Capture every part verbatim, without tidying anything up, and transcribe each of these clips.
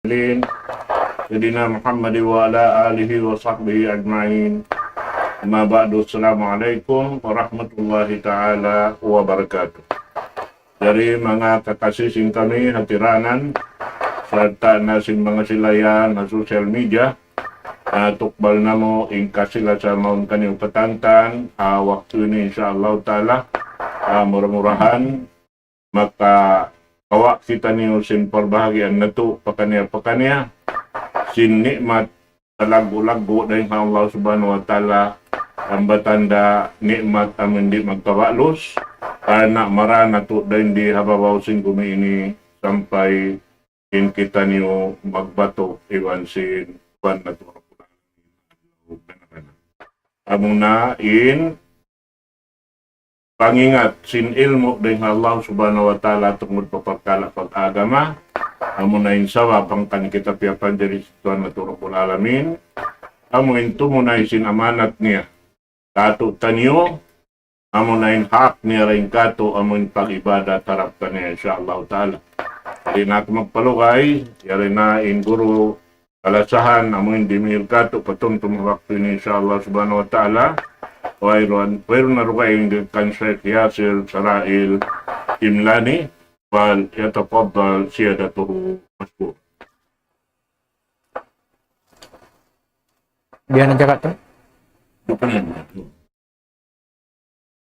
المرسلين سيدنا محمد وعلى آله وصحبه أجمعين. أما بعد، السلام عليكم ورحمة الله تعالى وبركاته. Jari manga kakasi sin kami ha tiranan, sarta' na sin manga silayan ha social media, ah, tukbal namu' in kasi-lasa mawn kaniyu katantan, ah, waktu ini, insya Allah ta'ala, ah, mura-murahan, makawa' kitaniyu sin parbahagian natu' pakaniya-pakaniya sin ni'mat salaggu'-laggu' dayn ha Allah Subhanahu wa Ta'ala, hambatan da ni'mat amun di' magkaba'lus, karna' mara natu' dayn di ha babaw sin gumi ini sampay in kitaniyu magbatuk iban sin Tuhan natu'. Amuna in pangingat sin ilmu' dayn ha Allah Subhanahu wa Ta'ala tungud pa parkala' pag-agama, amuna in sabab hangkan kita piyapanjari sin Tuhan natu' Rabbul Alamin, amu in tumunay sin amanat niya kātu'niyu, amuna in hak niya dayn kātu', amu in pag-ibadat harap kaniya, insya Allah ta'ala. Di' na aku magpalugay, yari na in guru kalasahan, amu in dimihil kātu' patumtum waktu ini, insya Allah subhanahu wa ta'ala. Wayruun, wayruun na dugaing kan Sheikh Yasir Sarail Imlani, فليتفضل سيادته مشكورا. Biya' na jagat tu. Dupunan.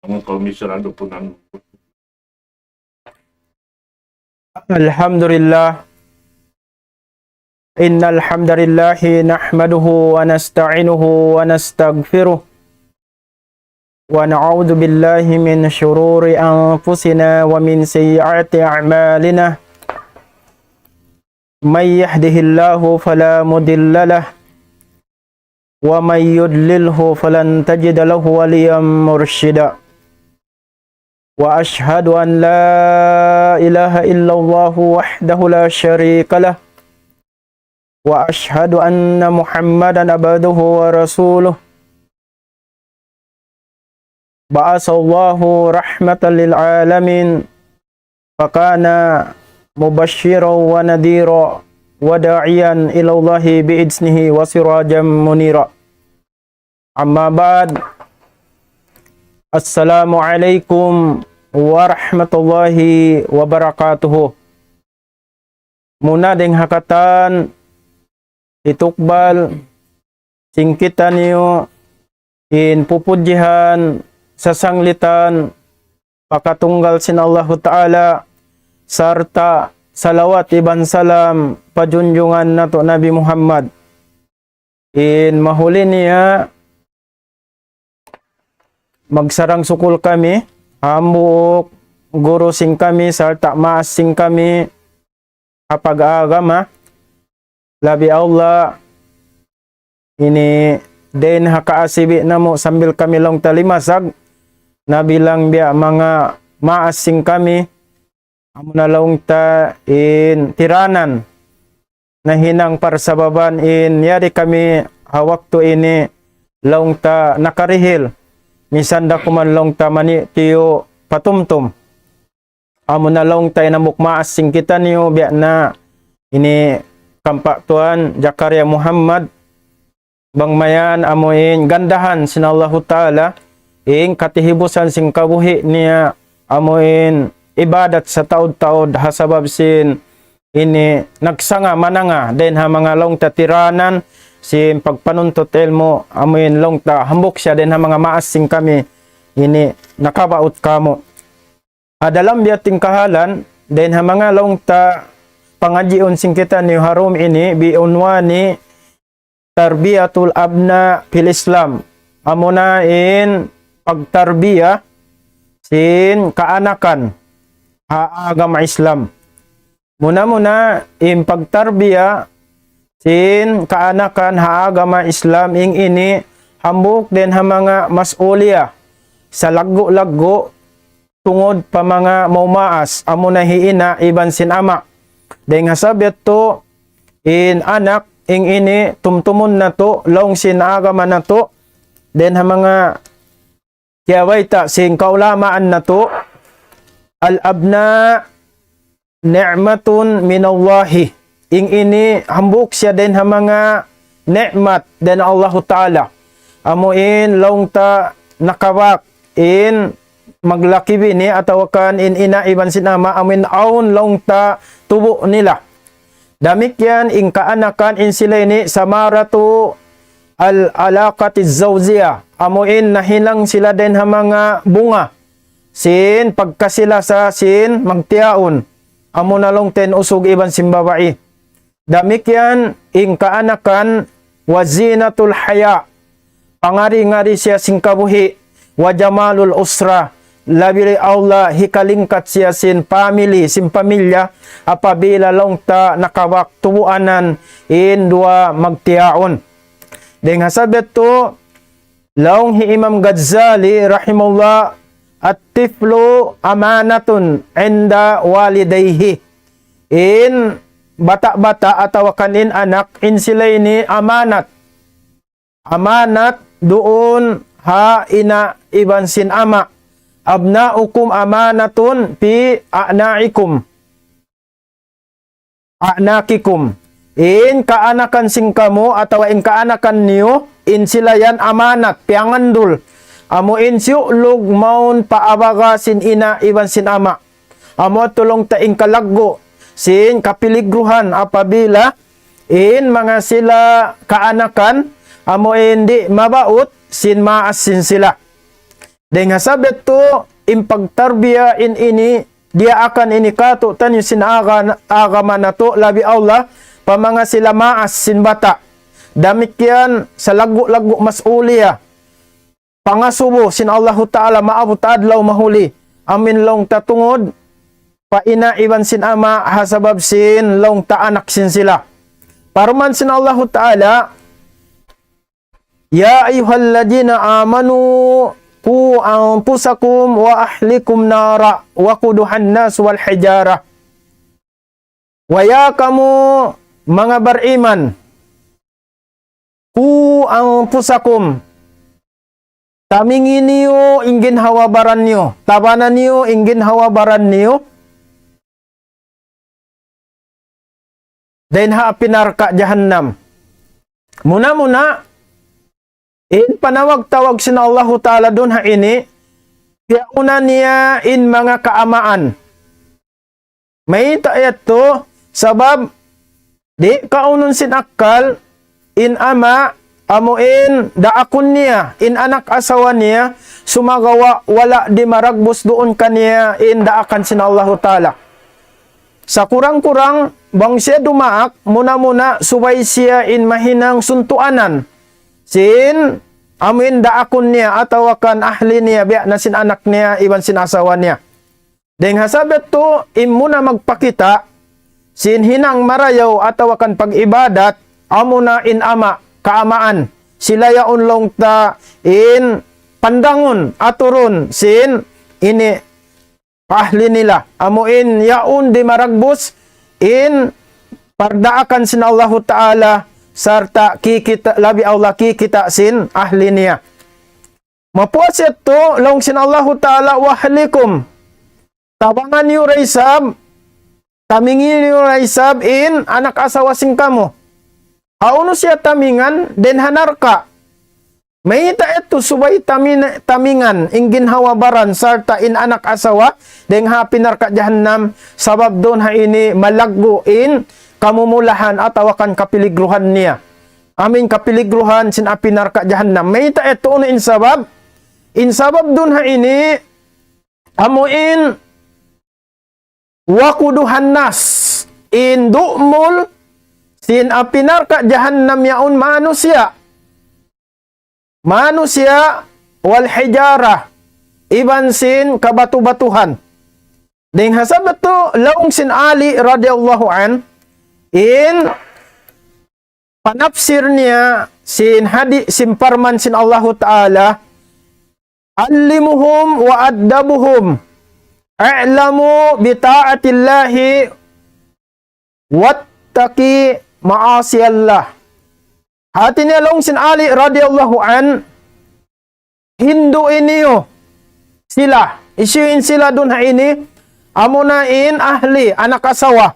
Ang kaw misra, dupunan. الحمد لله. إن الحمد لله نحمده ونستعينه ونستغفره، ونعوذ بالله من شرور أنفسنا ومن سيئات أعمالنا. من يهده الله فلا مضل له، ومن يضلله فلن تجد له وليا مرشدا. وأشهد أن لا إله إلا الله وحده لا شريك له، وأشهد أن محمدا عبده ورسوله، بعثه الله رحمة للعالمين، فكان مبشرا ونذيرا وداعيا إلى الله بإذنه وسراجا منيرا. أما بعد، السلام عليكم ورحمة الله وبركاته. Muna dayn ha katan hitukbal sin kitaniyu in pupudjihan sasanglitan pa katunggal sin Allahu Ta'ala, sarta' salawat iban salam pa junjungan natu' Nabi Muhammad. In mahuli niya, magsarang-sukul kami, hambuuk guru sin kami, sarta' maas sin kami, ha pag-agama, labi awla, ini dayn ha kaasibi' namu' sambil kami laung ta limasag, nabilang biya' manga maas sin kami, amuna laung ta in tiranan, nahinang parsababan in yari kami ha waktu ini laung ta nakarihil, misan da kuman laung ta mani tiyu' patumtum. Amuna laung ta in hambuuk maas sin kitaniyu biya' na ini kampa' tuwan Jakaria Muhammad, bang mayan amu in gandahan sin Allahu Ta'ala, in katihibusan sin kabuhi' niya amu in ibadat sataud-taud ha sabab sin ini nagsanga mananga dayn ha manga laung ta tiranan sin pagpanuntut ilmu', amu in laung ta hambuuk siya dayn ha manga maas sin kami ini nakabaut kamu'. Ha dalam biya' tingkahalan, dayn ha manga laung ta pangadjiun sin kitaniyu ha dum ini, bi unwani tarbiyatul abna fil Islam. Amuna in pagtarbiya sin kaanakan ha agama Islam. Muna-muna in pagtarbiya sin kaanakan ha agama Islam in ini hambuuk dayn ha manga mas'uliya salaggu'-laggu' tungud pa manga maumaas, amuna hi ina' iban sin ama'. Dayn ha sabab yadtu, in anak, in ini, tumtumun natu', laung sin agama natu', dayn ha manga kiyabayta' sin kaulamaan natu', الأبناء نعمة من الله in ini hambuuk siya dayn ha manga ni'mat dayn ha Allahu Ta'ala. Amu in laung ta nakabak in maglaki bini atawa kan in ina' iban sin ama', amu in awn laung ta tubu' nila. Damikkiyan in kaanakan in sila ini samaratu al-alaqatiz zawjiyah. Amu in nahinang sila dayn ha manga bunga sin pagkasilasa sin magtiyaun. Amu na laung ta in usug iban sin babai. Damikkiyan in kaanakan, wa zinatul haya, pangari-ngari siya sin kabuhi', wa jamalul usra, labi awla hikalingkat siya sin family, sin pamilya, apabila laung ta nakabak tubuanan in duwa magtiyaun. Dayn ha sabab yadtu, laung hi Imam Ghazali rahimahullah, at-tiflu amanatun inda walidayhi. In bata'-bata' atawa kan in anak, in sila ini amanat. Amanat duun ha ina' iban sin ama'. Abna'ukum amanatun fi a'na'ikum. A'naqikum. In kaanakan sin kamu atawa in kaanakan niyu, in sila yan amanat, piyangandul. Amu in siyulug mawn pa abaga sin ina' iban sin ama'. Amu yadtu laung ta in kalaggu' sin kapiligruhan apabila in manga sila kaanakan, amu in di' mabaut sin maas sin sila. Dayn ha sabab yadtu, in pagtarbiya in ini, diyaakan ini kātu'niyu sin aga-, agama natu', labi awla pa manga sila maas sin bata'. Damikkiyan salaggu'-laggu' mas'uliya, pangasubu sin Allahu Ta'ala maabut adlaw mahuli. Amu in laung ta tungud pa ina' iban sin ama' ha sabab sin laung ta anak sin sila. Parman sin Allahu Ta'ala, يا أيها الذين آمنوا قوا أنفسكم وأهليكم نارا وقودها الناس والحجارة. Wa ya kamu manga bariman, قوا أنفسكم, tamingi niyu in ginhawa-baran niyu, tabana niyu in ginhawa-baran niyu, dayn ha api narka' jahannam. Muna-muna, in panawag-tawag sin Allahu Ta'ala duun ha ini, piyauna niya in manga kaamaan. Mayta' yadtu, sabab di' kaunun sin akkal, in ama', amu in daakun niya, in anak asawa niya, sumagawa' wala' di' maragbus duun kaniya in daakan sin Allahu Ta'ala. Sakurang-kurang, bang siya dumaak, muna-muna subay siya in mahinang suntuanan sin amu in daakun niya atawa kan ahli niya, biya' na sin anak niya, iban sin asawa niya. Dayn ha sabab yadtu, in muna magpakita' sin hinang marayaw atawa kan pag-ibadat, amuna in ama', kaamaan. Sila yaun laung ta in pandangun, aturun sin ini ahli nila. Amu in yaun di' maragbus in pardaakan sin Allahu Ta'ala sarta' kikita', labi awla kikita' sin ahli niya. Mapuas yadtu, laung sin Allahu Ta'ala, وأهليكم. Tabangan niyu da isab, tamingi niyu da isab in anak asawa sin kamu. Hawnu siya tamingan, dayn ha narka'. Mayta' yadtu subay tamin-, tamingan in ginhawa-baran sarta' in anak asawa dayn ha api narka' jahannam, sabab duun ha ini malaggu' in kamumulahan atawa kan kapiligruhan niya. Amu in kapiligruhan sin api narka' jahannam. Mayta' yadtu unu in sabab? In sabab duun ha ini, amu in وقودها الناس, in du'mul sin api narka' jahannam yaun manusiya'. Manusiya', والحجارة, iban sin kabatu-batuhan. Dayn ha sabab yadtu, laung sin Ali radiyallahu anhu, in panapsir niya sin hadi-, sin parman sin Allahu Ta'ala, علمهم وأدبهم، اعلموا بطاعة الله واتقوا معاصي الله. Hati niya laung sin Ali radiyallahu anhu, hindu' niyu sila, hisiyu in sila duun ha ini, amuna in ahli, anak asawa.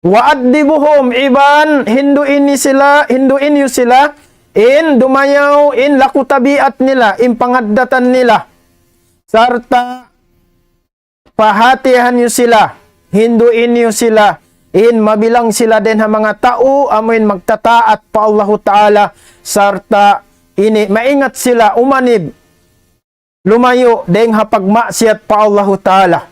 وأدبهم, iban hindu'i niyu sila, hindu'i niyu sila, in dumayaw in laku tabiat nila, in pangaddatan nila. Sarta' pahatihan niyu sila, hindu'i niyu sila, in mabilang sila dayn ha manga tau amuin magtataat pa Allahu Ta'ala, sarta' ini maingat sila umanib, lumayu' dayn ha pagmaksiyat pa Allahu Ta'ala.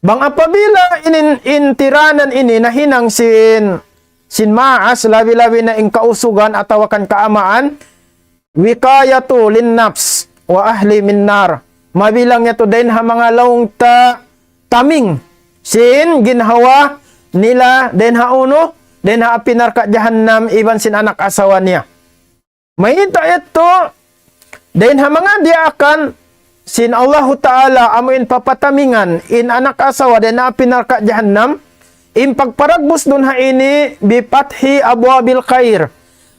Bang apabila inin, in tiranan ini nahinang sin, sin maas, labi-labi na in kausugan atawa kan kaamaan, وقاية للنفس وأهلها من النار. Mabilang yadtu dayn ha manga laung ta taming sin ginhawa nila dayn ha unu, dayn ha api narka' jahannam iban sin anak asawa niya. Mayta' yadtu, dayn ha manga diyaakan sin Allahu Ta'ala amuin papatamingan in anak asawa dayn ha api narka' jahannam, in pagparagbus duun ha ini بفتح أبواب الخير.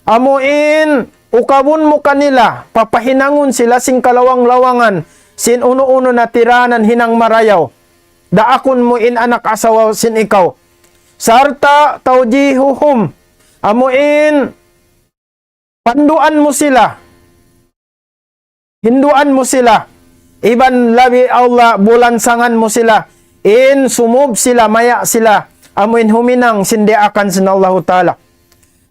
Amuin ukabun mu kanila, papahinangun sila sin kalawang-lawangan, sin unu-unu na tiranan hinang marayaw. Daakun mu in anak asawa sin ikaw. Sarta' توجيههم. Amuin panduan mu sila. Hinduan mu sila. Iban labi awla bulansangan mu sila. In sumub sila, maya' sila. Amuin huminang sin diyaakan sin Allahu Ta'ala.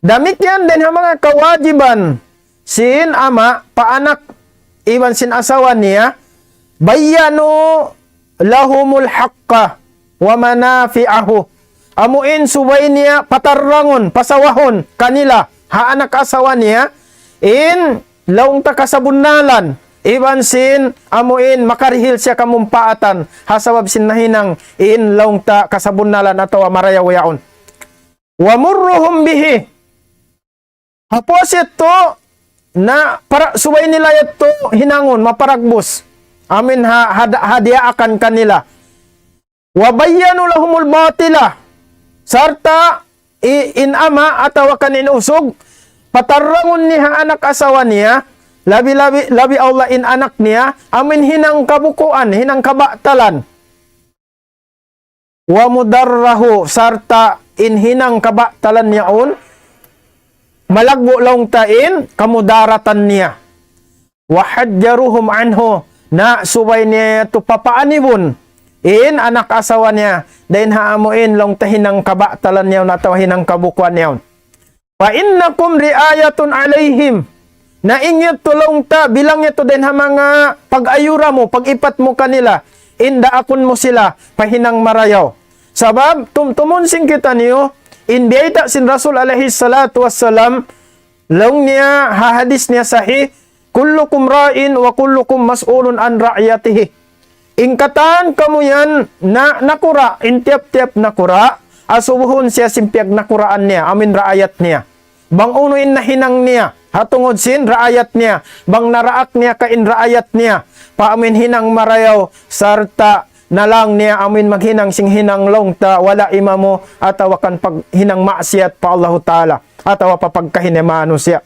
Damikkiyan dayn ha manga kawajiban sin ama' pa anak iban sin asawa niya, بينوا لهم الحق ومنافعه. Amuin subay niya patarrangun, pasawahun kanila, ha anak asawa niya, in laung ta kasabunnalan, iban sin amuin makarihil siya kamumpaatan, ha sabab sin nahinang in laung ta kasabunnalan atawa marayaw yaun. ومروهم به. Hapus yadtu, na para, subay nila yadtu hinangun, maparagbus. Amuin ha, ha, ha diyaakan kanila. وبينوا لهم الباطل. Sarta' i-, in ama' atawa kan in usug, patarrangun niya ha anak asawa niya, labi-labi, labi awla in anak niya, amuin hinang kabukuan, hinang kabatalan. ومضره, sarta' in hinang kabatalan yaun, malaggu' laung ta in kamudaratan niya. وحذروهم عنه, na subay niya yadtu papaanibun in anak asawa niya, dayn ha amuin laung ta hinang kabatalan yaun atawa hinang kabukuan yaun. فإنكم رعاية عليهم. Na in yadtu laung ta, bilang yadtu dayn ha manga pag-ayura mu, pag-ipat mu kanila, in daakun mu sila, pa hinang marayaw. Sabab, tumtumun sin kitaniyu, in biyayta' sin Rasul alayhi salatu wassalam, laung niya, ha hadis niya sahih, كلكم راع وكلكم مسؤول عن رعيته. In katan kamu yan na nakura', in tiyap-tiyap nakura', asubuhun siya sin piyagnakuraan niya, amuin raayat niya. Bang unu in nahinang niya, ha tungud sin raayat niya, bang naraak niya ka in raayat niya, pa amuin hinang marayaw, sarta' na laung niya amuin maghinang sin hinang laung ta, wala' imamu, atawa kan paghinang maksiyat pa Allahu Ta'ala, atawa pa pagkahi niya manusiya'.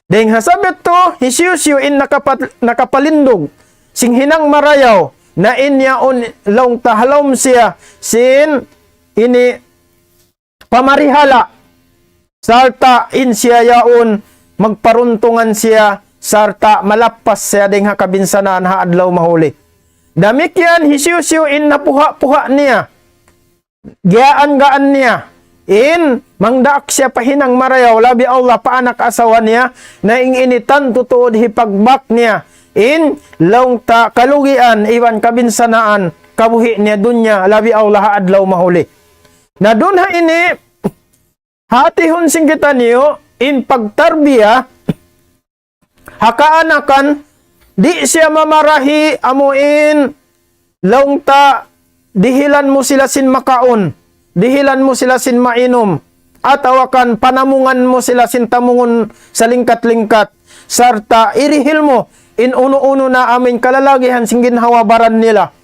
Dayng ha sabab yadtu, hisiyu-siyu in nakapa-, nakapalindug sin hinang marayaw, na in yaun laung ta ha lawm siya sin ini pamarihala', sarta' in siya yaun magparuntungan siya, sarta' malappas siya dayng ha kabinsanaan ha adlaw mahuli. Damikkiyan hisiyu-siyu in napuha'-puha' niya, giyaan-gaan niya, in mangdaak siya pa hinang marayaw, labi awla pa anak asawa niya, na in ini tantu tuud hipagbak niya in laung ta kalugian iban kabinsanaan, kabuhi' niya dunya, labi awla ha adlaw mahuli. Na duun ha ini, hatihun sin kitaniyu in pagtarbiya ha kaanakan, di' siya mamarahi amuin laung ta dihilan mu sila sin makaun, dihilan mu sila sin mainum, atawa kan panamungan mu sila sin tamungun salingkat-lingkat, sarta' irihil mu in unu-unu na amuin kalalagihan sin ginhawa-baran nila.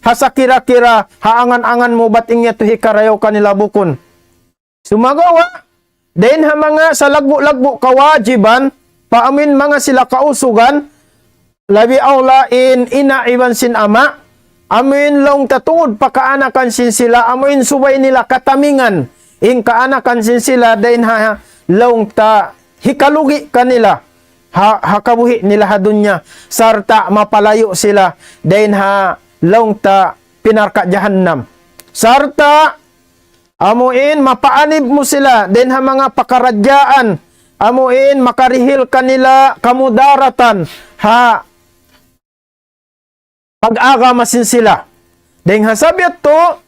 Ha sakira-kira, ha angan-angan mu bat in yadtu hikarayaw kanila, bukun. Sumagawa', dayn ha manga salaggu'-laggu' kawajiban, pa amuin manga sila kausugan, labi awla in ina' iban sin ama', amuin laung ta tungud pa kaanakan sin sila, amuin subay nila katamingan in kaanakan sin sila dayn ha laung ta hikalugi kanila ha, ha kabuhi' nila ha dunya, sarta' mapalayu' sila dayn ha laung ta pinarka' jahannam. Sarta' amuin mapaanib mu sila dayn ha manga pakaradjaan, amuin makarihil kanila kamudaratan ha pag-agama sin sila. Dayn ha sabab yadtu,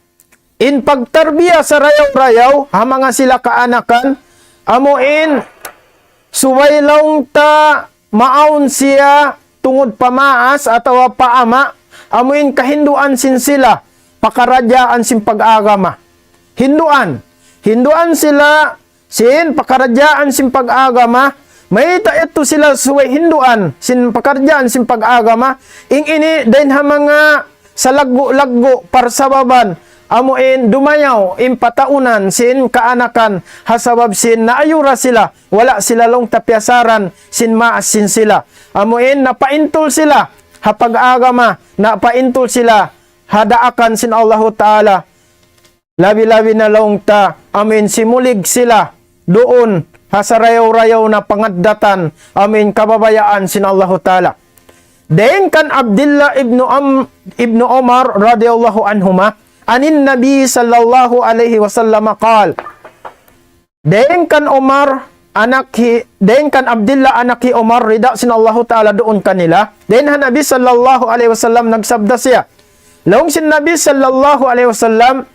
in pagtarbiya sarayaw-rayaw ha manga sila kaanakan, amuin subay laung ta maawn siya tungud pa maas atawa pa ama', amuin kahinduan sin sila pakaradjaan sin pag-agama. Hinduan. Hinduan sila sin pakaradjaan sin pag-agama, mayta' yadtu sila subay hinduan sin pakaradjaan sin pag-agama, in ini dayn ha manga salaggu'-laggu' parsababan, amuin dumayaw in pataunan sin kaanakan, ha sabab sin naayura sila, wala' sila laung ta piyasaran sin maas sin sila. Amuin napaintul sila ha pag-agama, napaintul sila ha daakan sin Allahu Ta'ala. Labi-labi na laung ta, amuin simulig sila duun ha sarayaw-rayaw na pangaddatan, amuin kababayaan sin Allahu Ta'ala. Dayn kan Abdullah ibnu Am-, ibnu Umar radiyallahu anhuma, عن النبي صلى الله عليه وسلم قال. Dayn kan Umar, anak hi, dayn kan Abdullah anak hi Umar, rida sin Allahu Ta'ala duun kanila. Dayn ha Nabi sallallahu alayhi wasallam nagsabda siya. Laung sin Nabi sallallahu alayhi wasallam,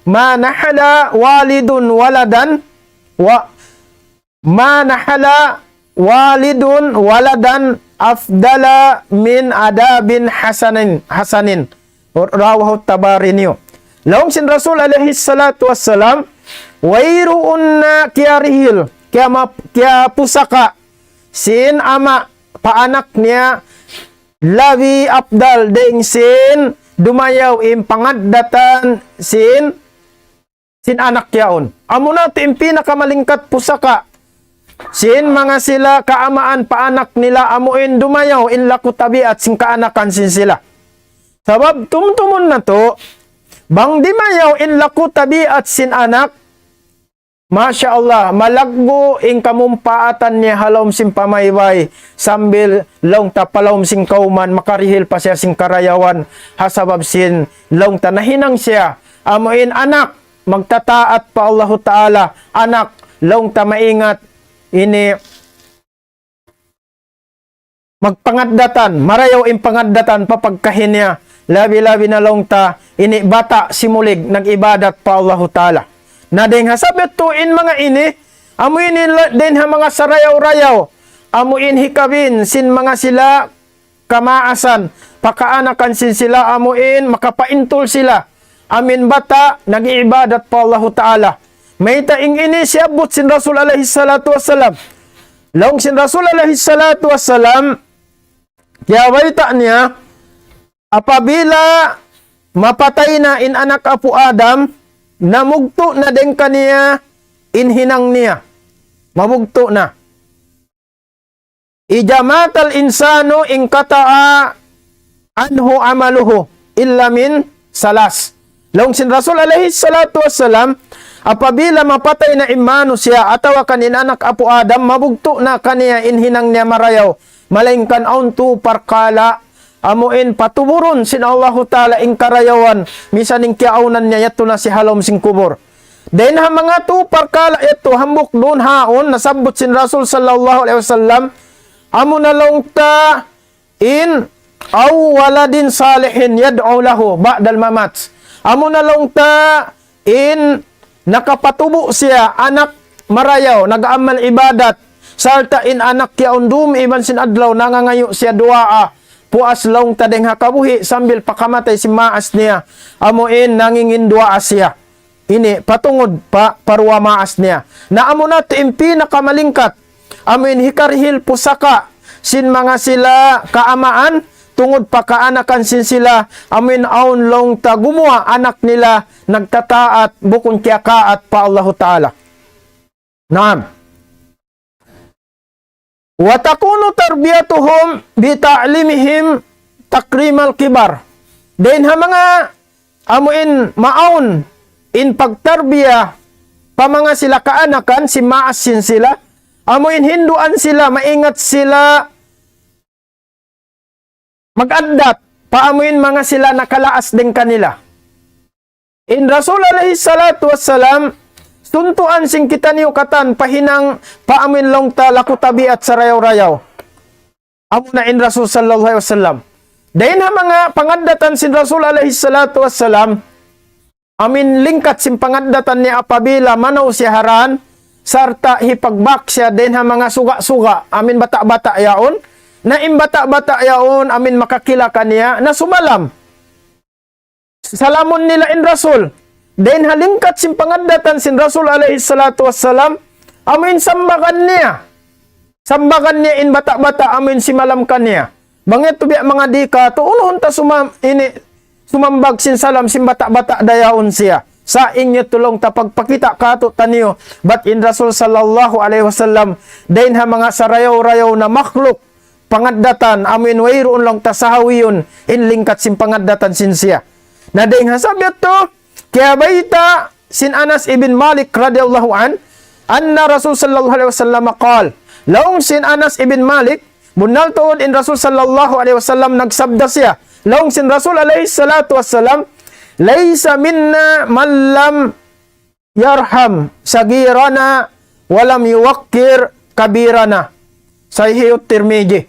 ما نحل والد ولدا و-، ما نحل والد ولدا أفضل من أدب حسن، حسن. رواه الطبراني. Laung sin Rasul alayhi salatu wassalam, wayruun na kiyarihil, kiyama-, kiyapusaka sin ama' pa anak niya labi afdal dayn sin dumayaw in pangaddatan sin, sin anak yaun. Amuna tuud in pinakamalingkat pusaka sin manga sila kaamaan pa anak nila, amu in dumayaw in laku tabiat sin kaanakan sin sila. Sabab tumtumun natu', bang dimayaw in laku tabiat sin anak, Masha Allah, malaggu' in kamumpaatan niya ha lawm sin pamaybay, sambil laung ta pa lawm sin kawman, makarihil pa siya sin karayawan, ha sabab sin laung ta nahinang siya, amu in anak, magtataat pa Allahu Ta'ala, anak, laung ta maingat, ini, magpangaddatan, marayaw in pangaddatan pa pagkahi niya, labi-labi na laung ta, ini bata' simulig, nag-ibadat pa Allahu Ta'ala. Na dayn ha sabab yadtu in manga ini, amu ini la-, dayn ha manga sarayaw-rayaw, amu in hikabin sin manga sila kamaasan, pa kaanakan sin sila, amu in makapaintul sila, amu in bata', nag-iibadat pa Allahu Ta'ala. Mayta' in ini siyabbut sin Rasul alayhi salatu wassalam. Laung sin Rasul alayhi salatu wassalam, kiyabayta' niya, apabila mapatay na in anak apu' Adam, namugtu' na dayn kaniya in hinang niya. Mabugtu' na. إذا مات الإنسان انقطع عنه عمله إلا من ثلاث. Laung sin Rasul alayhi salatu wassalam, apabila mapatay na in manusiya' atawa kan in anak apu' Adam, mabugtu' na kaniya in hinang niya marayaw, malaingkan awn tū parkala', amu in patuburun sin Allahu Ta'ala in karayawan, misan in kiyaawnan niya yadtu na siya ha lawm sin kubul. Dayn ha manga tū parkala' yadtu hambuuk duun ha yaun nasabbut sin Rasul sallallahu alayhi wasallam, amuna laung ta in أو ولد صالح يدعو له بعد الممات. Amuna laung ta in nakapatubu' siya anak marayaw, nag-amal ibadat, sarta' in anak yaun dum iban sin adlaw nangangayu' siya duwaa, puas laung ta dayn ha kabuhi' sambil pa kamatay sin maas niya, amu in nangingin duwaa siya. Ini, patungud pa, pa duwa maas niya. Na amuna tuud in pinakamalingkat, amu in hikarihil pusaka sin manga sila kaamaan, tungud pa kaanakan sin sila, amu in awn laung ta gumuwa' anak nila, nagtataat, bukun kiyakaat pa Allahu Ta'ala. Naam. وتكون تربيتهم بتعليمهم تكريم الكبار. Dayn ha manga amu in maawn in pagtarbiya pa manga sila kaanakan, sin maas sin sila, amuin hinduan sila, maingat sila mag-addat, pa amuin manga sila nakalaas dayn kanila. In Rasul alayhi salatu wassalam, suntuan sin kitaniyu katan, pahinang pa amuin laung ta laku tabiat sarayaw-rayaw. Amuna in Rasul sallallahu alayhi wasallam. Dayn ha manga pangaddatan sin Rasul alayhi salatu wassalam, amuin lingkat sin pangaddatan niya apabila manaw siya ha dan, sarta' hipagbak siya dayn ha manga suga-suga, amuin bata'-bata' yaun, na in bata'-bata' yaun, amuin makakila kaniya, na sumalam. Salamun nila in Rasul. Dayn ha lingkat sin pangaddatan sin Rasul alayhi salatu wassalam, amuin sambagan niya. Sambagan niya in bata'-bata' amuin simalam kaniya. Bang yadtu biya' manga di' katu', unuhun ta sumam-, ini, sumambag sin salam sin bata'-bata' da yaun siya. Sa' in yadtu laung ta pagpakita' katu'taniyu, bat in Rasul sallallahu alayhi wasallam, dayn ha manga sarayaw-rayaw na makhluk, pangaddatan, amuin wayruun laung ta sahawiyun, in lingkat sin pangaddatan sin siya. Na dayn ha sabab yadtu, kiyabayta' sin Anas ibn Malik radiyallahu anhu, anna Rasul sallallahu alayhi wasallam qal, laung sin Anas ibn Malik, bunnal tuud in Rasul sallallahu alayhi wasallam nagsabda siya, laung sin Rasul alayhi salatu wassalam, ليس منا من لم يرحم صغيرنا ولم يوقر كبيرنا. Sahih Tirmidhi.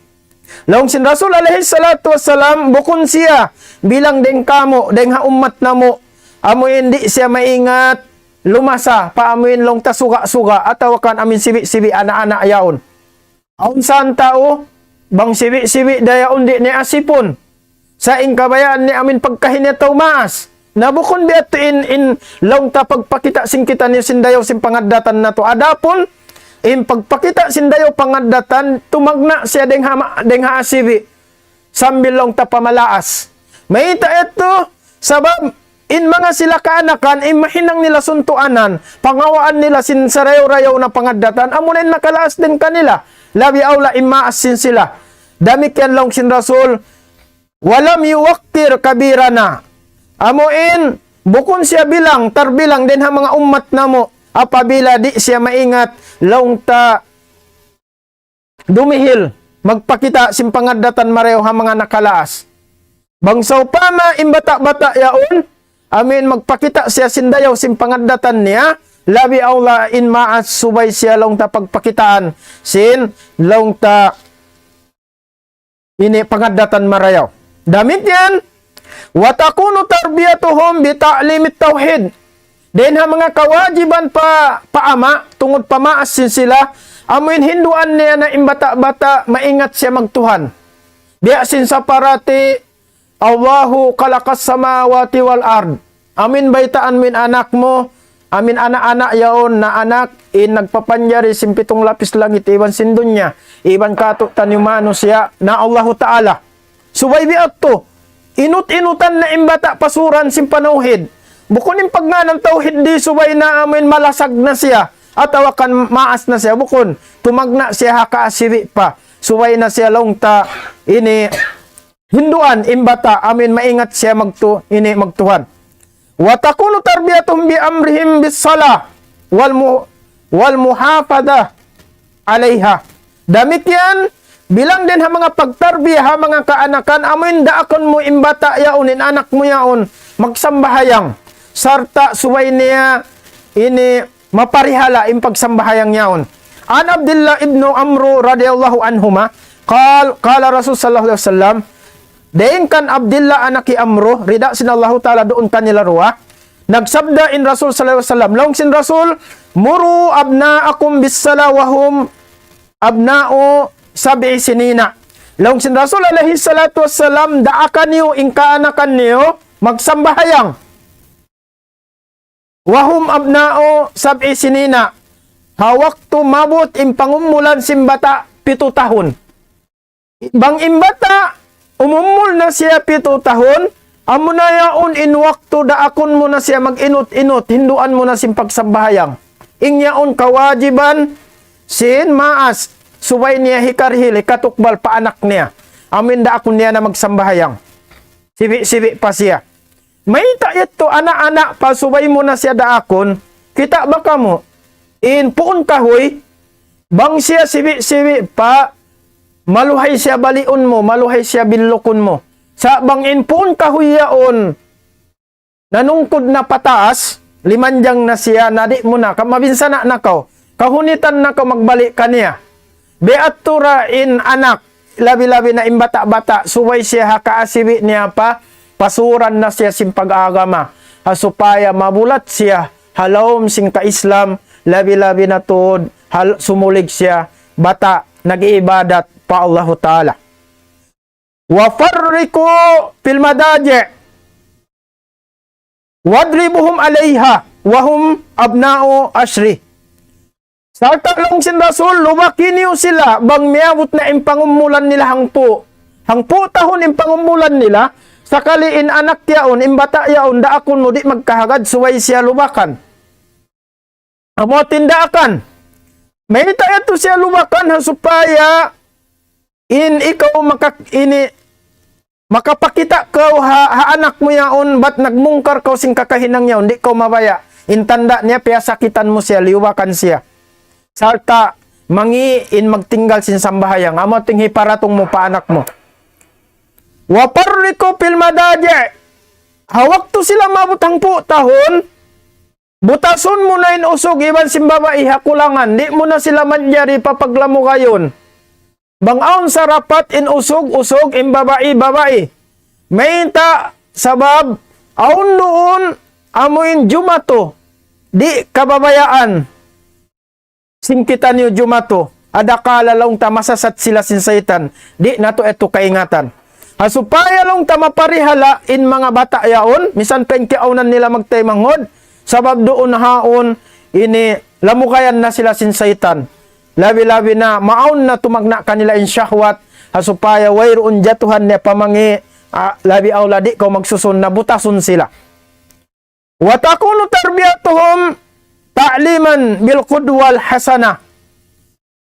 Laung sin Rasul alayhi salatu wassalam, bukun siya bilang dayn kamu', dayn ha ummat namu', amuin di' siya maingat lumasa pa amuin laung ta suga-suga, atawa kan amuin sibi'-sibi' anak-anak yaun. Awn sa tau, bang sibi'-sibi' da yaun di' niya asipun. Sa' in kabayaan niya amuin pagkahi niya tau maas. Na bukun biya' yadtu in, in laung ta pagpakita' sin kitaniyu sin dayaw sin pangaddatan natu'. Adapun, in pagpakita' sin dayaw pangaddatan, tumagna' siya dayn ha ma-, dayn ha asibi'. Sambil laung ta pamalaas. Mayta' yadtu, sabab in manga sila kaanakan, in mahinang nila suntuanan, pangawaan nila sin sarayaw-rayaw na pangaddatan, amuna in nakalaas dayn kanila. Labi awla in maas sin sila. Damikkiyan laung sin Rasul, ولم يوقر كبيرنا. Amuin, bukun siya bilang, tarbilang dayn ha manga ummat namu', apabila di' siya maingat, laung ta dumihil, magpakita' sin pangaddatan marayaw ha manga nakalaas. Bang sawpama in bata'-bata' yaun, amuin magpakita' siya sin dayaw sin pangaddatan niya, labi awla in maas subay siya laung ta pagpakitaan, sin laung ta ini pangaddatan marayaw. Damikkiyan, وتكون تربيتهم بتعليم التوحيد. Dayn ha manga kawajiban pa, pa ama', tungud pa maas sin sila, amuin hinduan niya na in bata'-bata' maingat siya magtuhan. Biya' sin saparati, الله خلق السماوات والأرض. Amuin baytaan mu in anak mu, amuin anak-anak yaun na anak in nagpapanjari sin pitung lapis langit iban sin dunya, iban katu'taniyu manusiya' na Allahu Ta'ala. Subay biya' yadtu, inut-inutan na in bata' pasuran sin panawhid. Bukun in pagngānan tawhid di' subay na amuin malasag na siya, atawa kan maas na siya, bukun, tumagna' siya ha kaasibi' pa. Subay na siya laung ta ini hinduan in bata' amuin maingat siya magtu-, ini magtuhan. وتكون تربيتهم بأمرهم بالصلاة والم-، والمحافظة عليها. Damikkiyan, bilang dayn ha manga pagtarbiya ha manga kaanakan, amuin daakun mu in bata' yaun, in anak mu yaun, magsambahayang. Sarta' subay niya ini maparihala in pagsambahayang yaun. عن عبد الله بن عمرو رضي الله عنهما قال قال رسول صلى الله عليه وسلم, dayn kan Abdullah anak hi Amru, rida sin Allahu Ta'ala duun kanila duwa, nagsabda in Rasul sallallahu alayhi wasallam, laung sin Rasul, مروا أبناءكم بالصلاة وهم أبناء سبع سنين. Laung sin Rasul alayhi salatu wassalam, daakan niyu in kaanakan niyu magsambahayang. وهم أبناء سبع سنين. Ha waktu maabut in pangumulan sin bata' pitu tahun. Bang in bata' umumul na siya pitu tahun, amuna yaun in waktu daakun mu na siya mag-inut-inut, hinduan mu na sin pagsambahayang. In yaun kawajiban sin maas, subay niya hikarihil, hikatukbal pa anak niya. Amuin daakun niya na magsambahayang. Sibi'-sibi' pa siya. Mayta' yadtu anak-anak pa subay mu na siya daakun, Kita' ba kamu? In puun kahuy, bang siya sibi'-sibi' pa, maluhay siya baliun mu, maluhay siya billukun mu. Sa' bang in puun kahuy yaun, nanungkud na pataas, limanjang na siya, na di' mu na, ka-, mabinsana' na kaw, kahunitan na kaw magbalik kaniya. Biya' ha yan in anak, labi-labi na in bata'-bata', subay siya ha kaasibi' niya pa, pasuran na siya sin pag-agama. Ha supaya mabulat siya, ha lawm sin ka-Islam, labi-labi na tuud, hal-, sumulig siya, bata', nag-iibadat pa Allahu Ta'ala. وفرقوا في المضاجع واضربوهم عليها وهم أبناء عشر. Sarta' laung sin Rasul, lubaki niyu sila, bang miyabut na in pangumulan nila hangpu'. Hangpu' tahun in pangumulan nila, sakali in anak yaun, in bata' yaun, daakun mu di' magkahagad, subay siya lubakan. Amu in daakan. Mayta' yadtu siya lubakan ha supaya in ikaw maka-, ini, makapakita' kaw ha, ha anak mu yaun, bat nagmungkar kaw sin kakahinang yaun, di' kaw mabaya'. In tanda' niya, piyasakitan mu siya, liyubakan siya. Sarta' mangi' in magtinggal sin sambahayang. Amu in hiparatung mu pa anak mu. وفرقوا في المضاجع. Ha waktu sila maabut hangpu' tahun, butasun mu na in usug iban sin babai ha kulangan. Di' mu na sila manjari papaglamugayun. Bang awn sarapat in usug, usug, in babai, babai. Mayta', sabab, awn duun, amu in jumatu. Di' kababayaan. Sin kitaniyu jumatu. Adakala laung ta masasat sila sin saytan. Di' natu' yadtu kaingatan. Ha supaya laung ta maparihala in manga bata' yaun, misan pa in kiyaawnan nila magtaymanghud, sabab duun haun ini lamugayan na sila sin saytan. Labi-labi na, maawn na tumagna' kanila in shahwat, ha supaya wayruun jatuhan niya pa mangi', ah, labi awla di' kaw magsusun na butasun sila. وتكون تربيتهم تعليما بالقدوة الحسنة.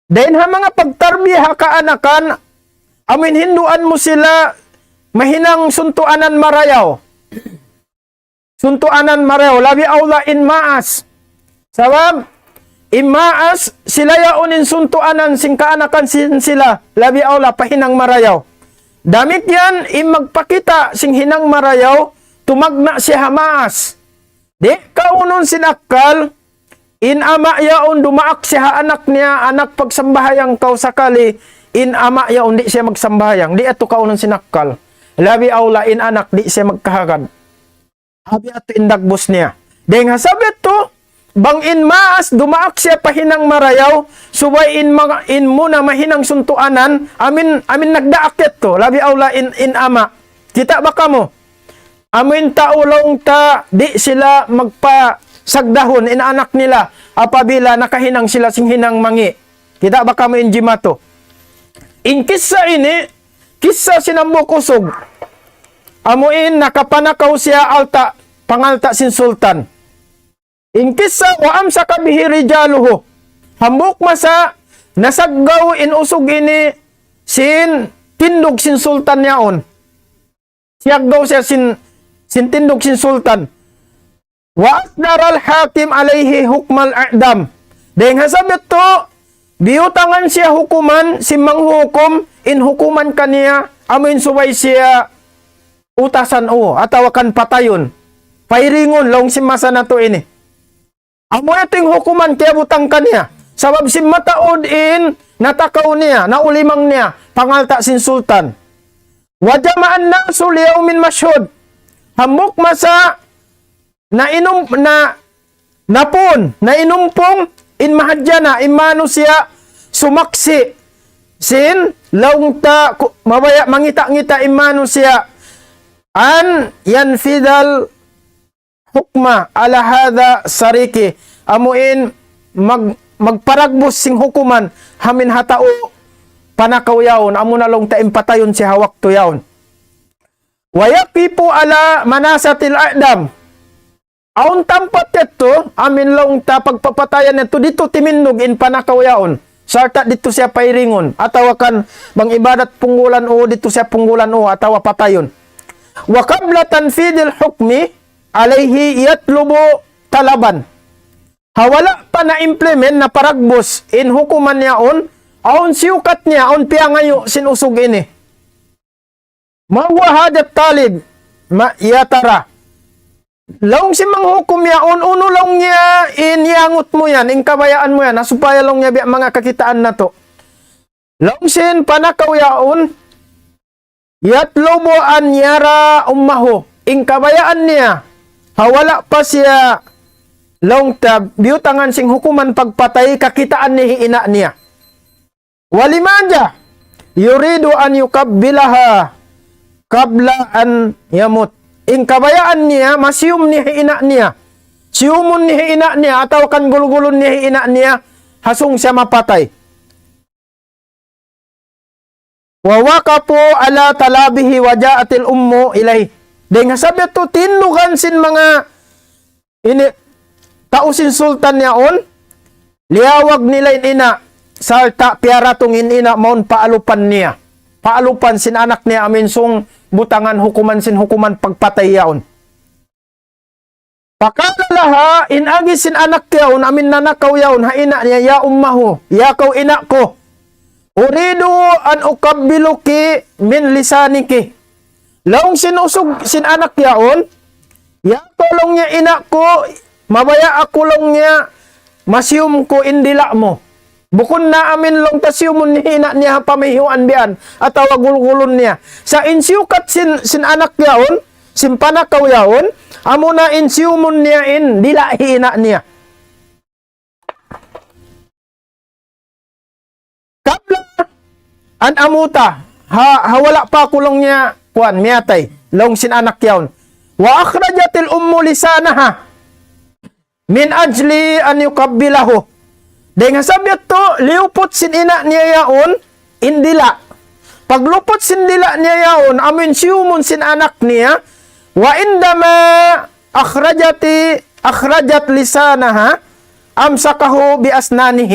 Dayn ha manga pagtarbiya ha kaanakan, amu in hinduan mu sila mahinang suntuanan marayaw. Suntuanan marayaw, labi awla in maas. Sabab, in maas, sila yaun in suntuanan sin kaanakan sin sila, labi awla pa hinang marayaw. Damikkiyan, in magpakita' sin hinang marayaw, tumagna' siya ha maas. Di' kaunun sin akkal, in ama' yaun dumaak siya ha anak niya, anak pagsambahayang kaw sakali, in ama' yaun di' siya magsambahayang, di' yadtu kaunun sin akkal. Labi awla in anak di' siya magkahagad. Abi yadtu in dagbus niya. Dayn ha sabab yadtu, bang in maas dumaak siya pa hinang marayaw, subay in manga, in muna mahinang suntuanan, amin, amin nagdaak yadtu, labi awla in, in ama'. Kita' ba kamu? Amu in tau laung ta, di' sila magpasagdahun in anak nila apabila nakahinang sila sin hinang mangi'. Kita' ba kamu in jimatu? In kissa ini, kissa sin hambuuk usug. Amu in nakapanakaw siya alta', pangalta' sin sultan. In kissa, وأمسك به رجاله. Hambuuk masa, nasaggaw in usug ini sin tindug sin sultan yaun. Siyaggaw siya sin, sin tindug sin sultan. وأصدر الحاكم عليه حكم الإعدام. Dayn ha sabab yadtu, biyutangan siya hukuman, sin manghukum, in hukuman kaniya, amu in subay siya utasan u, atawa kan patayun. Pairingun, laung sin masa natu' ini. Amu yadtu in hukuman kiyabutang kaniya. Sabab sin mataud in natakaw niya, naulimang niya, pangalta' sin sultan. وجمع الناس ليوم مشهود. Hambuuk masa, nainum-, na, napun, nainumpung, in mahadjana, in manusiya', sumaksi', sin, laung ta, ku-, mabaya' mangita'-ngita' in manusiya', أن ينفذ الحكم على هذا السارق. Amu in mag-, magparagbus sin hukuman, ha amin ha tau panakaw yaun, amu na laung ta in patayun siya ha waktu yaun. ويقف على منصة الإعدام. Awn tampat yadtu, amu in laung ta pagpapatayan yadtu, didtu timindug in panakaw yaun. Sarta' didtu siya pairingun, atawa kan bang ibadat punggulan u, didtu siya punggulan u, atawa patayun. وقبل تنفيذ الحكم عليه يطلب طلبا. Ha wala' pa na-implement, naparagbus in hukuman yaun, awn siyukat niya, awn piyangayu' sin usug ini. ما هو حاجة الطالب؟ ما، يا ترى. Laung sin manghukum yaun, unu laung niya in iyangut mu yan, in kabayaan mu yan, ha supaya laung niya biya' manga kakitaan natu'. Laung sin panakaw yaun, يطلب أن يرى أمه. In kabayaan niya, ha wala' pa siya laung ta biyutangan sin hukuman pagpatay, kakitaan niya hi ina' niya. ولماذا؟ يريد أن يقبلها قبل أن يموت. In kabayaan niya, masiyum niya hi ina' niya. Siyumun niya hi ina' niya, atawa kan gulgulun niya hi ina' niya, ha sung siya mapatay. ووقفوا على طلبه وجاءت الأم إليه. Dayn ha sabab yadtu, tindugan sin manga ini, tau sin sultan yaun, liyawag nila in ina', sarta' piyaratung in ina' mawn paalupan niya. Paalupan sin anak niya amun sung butangan hukuman sin hukuman pagpatay yaun. فقال لها, in agi sin anak yaun, amun nanakaw yaun, ha ina' niya, يا أمه, ya kaw ina' ku. أريد أن أقبلك من لسانك. Laung sin usug sin anak yaun, ya kaw laung niya ina' ku, mabaya' aku laung niya, masiyum ku in dila' mu. Bukun na amun laung ta siyumun niya hi ina' niya ha pamihiyuan biyan, atawa gulgulun niya. Sa' in siyukat sin, sin anak yaun, sin panakaw yaun, amuna in siyumun niya in dila' hi ina' niya. قبل أن أموت, ha, ha wala' pa aku laung niya, kuwan, miyatay, laung sin anak yaun. وأخرجت الأم لسانها من أجل أن يقبله. Dayn ha sabab yadtu, liyuput sin ina' niya yaun, in dila'. Pagluput sin dila' niya yaun, amun siyumun sin anak niya, وعندما أخرجت، أخرجت لسانها، أمسكه بأسنانه.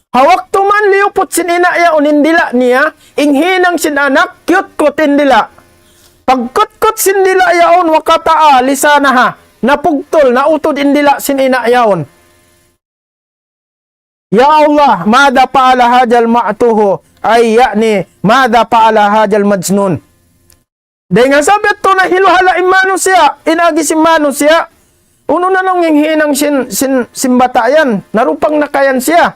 Ha waktu man liyuput sin ina' yaun in dila' niya, in hinang sin anak, kiyutkut in dila'. Pagkutkut sin dila' yaun, وقطع لسانها, napugtul, nautud in dila' sin ina' yaun. يا الله، ماذا فعل هذا المعتوه؟ أي، يعني، ماذا فعل هذا المجنون؟ Dayn ha sabab yadtu nahiluhala' in manusiya', in agi sin manusiya', unu na laung in hinang sin, sin, sin bata' yan, narupang na kayan siya.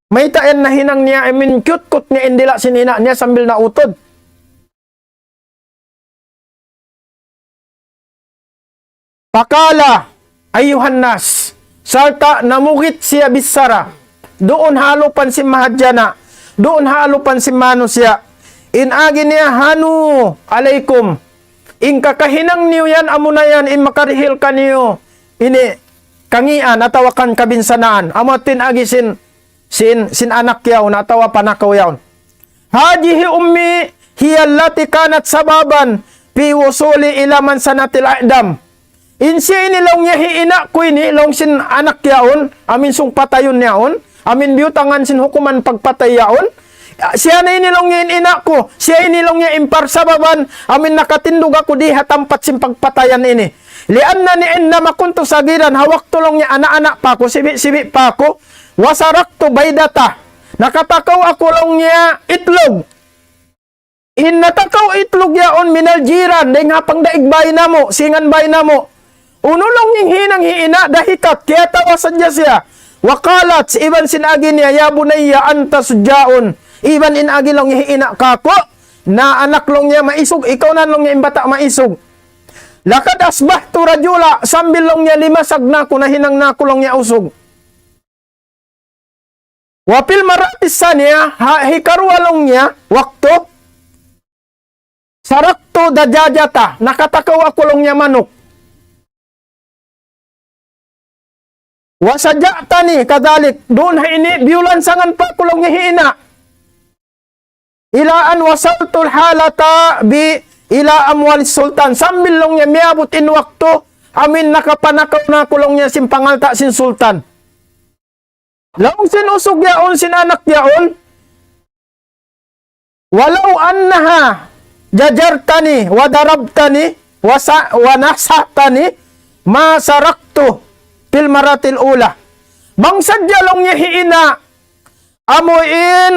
Mayta' yan nahinang niya, amun kiyutkut niya in dila' sin ina' niya sambil nautud. فقال أيها الناس, sarta' namugit siya bichara, duun ha alupan sin mahadjana', duun ha alupan sin manusiya'. In agi niya, هانوا عليكم. In kakahinang niyu yan, amuna yan, in makarihil kaniyu ini kangīan atawa kan kabinsanaan. Amu yadtu in agi sin sin, sin anak yaun atawa panakaw yaun. هذه أمي هي التي كانت سببا في وصولي إلى منزلة الإعدام. In siya ini laung niya hi ina' ku ini, laung sin anak yaun, amun sung patayun yaun, amun biyutangan sin hukuman pagpatay yaun. Siya na ini laung niya in ina' ku, siya ini laung niya in parsababan, amun nakatindug aku di ha tampat sin pagpatayan ini. لأنني عندما كنت صغيرا, ha waktu laung niya anak-anak pa aku, sibi'-sibi' pa aku, وسرقت بيضة. Nakatakaw aku laung niya itlug. In natakaw itlug yaun من الجيران, dayn ha pangdaig bāy namu', singan bāy namu'. Unu laung in hinang hi ina', ضحكت, kiyatawa sadja siya. وقالت, iban sin agi niya, يا بني أنت شجاع. Iban in agi laung hi ina' kāku', na anak laung niya maisug, ikaw na laung niya in bata' maisug. لقد أصبحت رجلا, sambil laung niya limasag na aku, nahinang na aku laung niya usug. وفي المرة الثانية, ha, hikaruwa laung niya waktu, سرقت دجاجة, nakatakaw aku laung niya manuk. وشجعتني كذلك, duun ha ini biyulansangan pa aku laung niya hi ina'. إلى أن وصلت الحالة ب، إلى أموال السلطان. Sambil laung niya miyabut in waktu, amun nakapanakaw na aku laung niya sin pangalta' sin sultan. Laung sin usug yaun, sin anak yaun, ولو أنها زجرتني وضربتني وس، ونصحتني ما سرقت في المرة الأولى. Bang sadja laung niya hi ina', amu in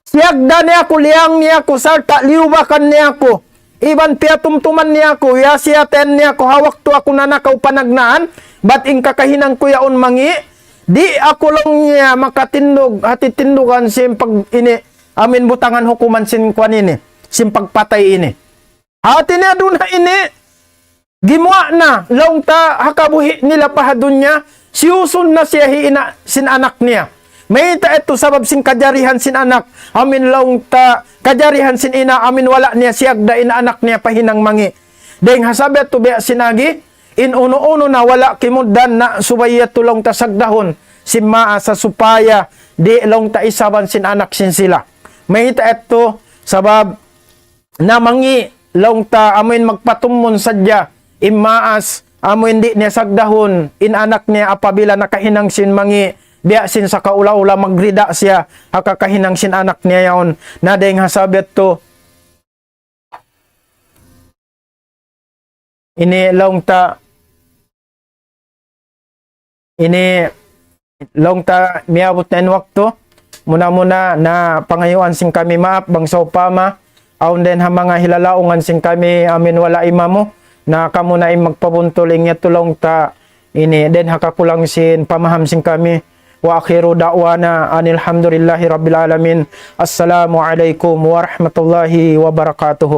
siyagda niya aku, liyang niya aku, sarta' liyubakan niya aku, iban piyatumtuman niya aku, wiyasiyatan niya aku, ha waktu aku nanakaw panagnaan, bat in kakahinang ku yaun mangi', di' aku laung niya makatindug, ha titindugan sin pag ini, amu in butangan hukuman sin kuwan ini, sin pagpatay ini. Hati niya duun ha ini, gimuwa' na, laung ta ha kabuhi' nila pa ha dunya, siyusun na siya hi ina' sin anak niya. Mayta' yadtu sabab sin kajarihan sin anak, amu in laung ta kajarihan sin ina', amu in wala' niya siyagda in anak niya pa hinang mangi'. Dayng ha sabab yadtu biya' sin agi, in unu-unu na wala' kimugdan na subay yadtu laung ta sagdahun sin maas ha supaya di' laung ta isaban sin anak sin sila. Mayta' yadtu sabab na mangi' laung ta amu in magpatummun sadja in maas, amu in di' niya sagdahun in anak niya apabila nakahinang sin mangi', biya' sin sakaula-ula magrida siya ha kakahinang sin anak niya yaun. Na dayng ha sabab yadtu, ini laung ta, ini laung ta miyabut na in waktu. Muna-muna na pangayuan sin kami maap bang sawpama awn dayn ha manga hilalaungan sin kami amu in wala' imamu, na kamu na in magpabuntul. In yadtu laung ta ini dayn ha kakulang sin pamaham sin kami. وآخر دعوانا أن الحمد لله رب العالمين. السلام عليكم ورحمة الله وبركاته.